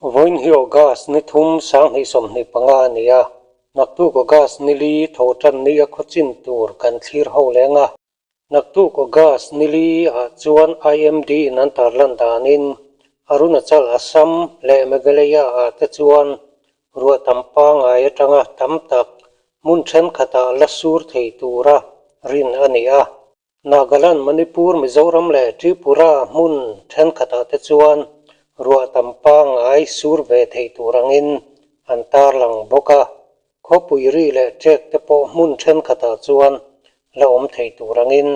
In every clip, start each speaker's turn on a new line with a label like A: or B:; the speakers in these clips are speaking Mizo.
A: Vawiin hi August ni thum 2025 a ni a, naktuk August ni li tho tan ni a khawchin tur kan thlir ho leng a. Naktuk August ni li ah chuan IMD in an tarlan danin Arunachal, Assam leh Meghalaya ah te chuan ruah tam pangai atanga tam tak hmun thenkhatah la sur thei tura rin a ni a. Nagaland, Manipur, Mizoram leh Tripura hmun thenkhatah te chuan ruah tam pangngai sur ve thei tur angin an tarlang bawk a, khawpui ri leh ṭek te pawh hmun thenkhatah chuan la awm thei tur angin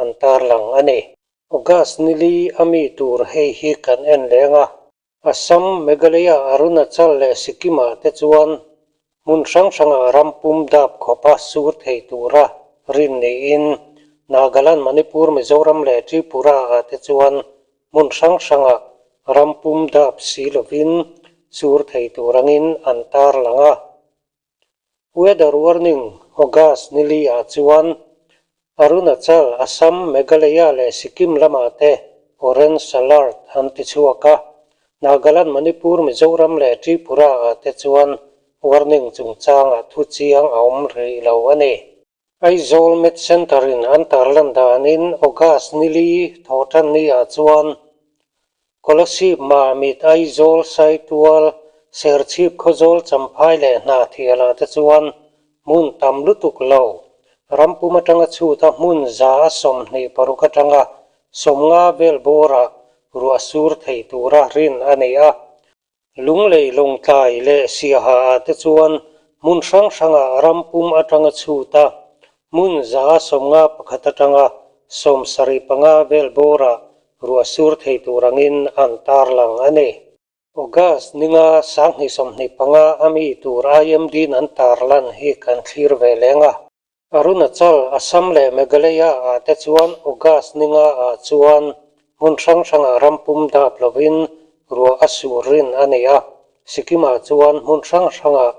A: an tarlang a ni. August ni li a mi tur hei hi kan en leng a. Assam, Meghalaya, Arunachal leh Sikkim-ah te chuan hmun hrang hrangah ram pum dap khawpa sur thei tura rin niin Nagaland, Manipur, Mizoram leh Tripura-ah te chuan hmun hrang hrangah ram pum dap si lovin sur thei tur angin an tarlang a. Weather warning, August ni li ah chuan Arunachal, Assam, Meghalaya leh Sikkim lamah te Orange Alert an ti chhuak a, Nagaland, Manipur, Mizoram leh Tripura ah te chuan warning chungchangah thu chiang a awm rih lo a ni. Aizawl Med Centre in an tarlan danin August ni li thawhtan ni ah chuan Kolasib, Mamit, Aizawl, Saitual, Serchhip, Khawzawl, Champhai leh Hnahthial ah te chuan hmun tam lutuk lo rampum atanga chhuta hmun 126 atanga 50 vel bawrah ruah sur thei tura rin a ni a. Lunglei Lawngtlai leh Siaha ah te chuan hmun hrang hrangah ram pum atanga chhut a, hmun 51 atanga 75 vel bawrah ruah sur thei tur angin an tarlang a ni. August ninga 2025 a mi tur IMD-in an tarlan hi kan thlir ve leng a. Arunachal, Assam leh Meghalaya ah te chuan August ni nga ah chuan hmun hrang hrangah ram pum dap lovin ruah a sur rin a ni a, Sikkim ah chuan hmun hrang hrangah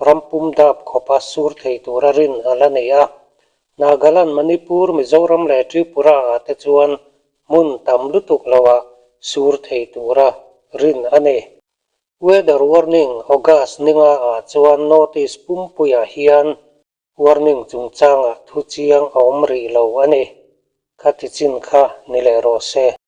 A: ram pum dap khawpa sur thei tura rin a la ni a. Nagaland, Manipur, Mizoram leh Tripura ah te chuan hmun tam lutuk loah sur thei tura rin a ni. Weather warning, August ni nga ah chuan North East pumpuiah hian Warning chungchangah thu chiang a awm rih lo a ni. Kha ti chin kha ni leh rawh se.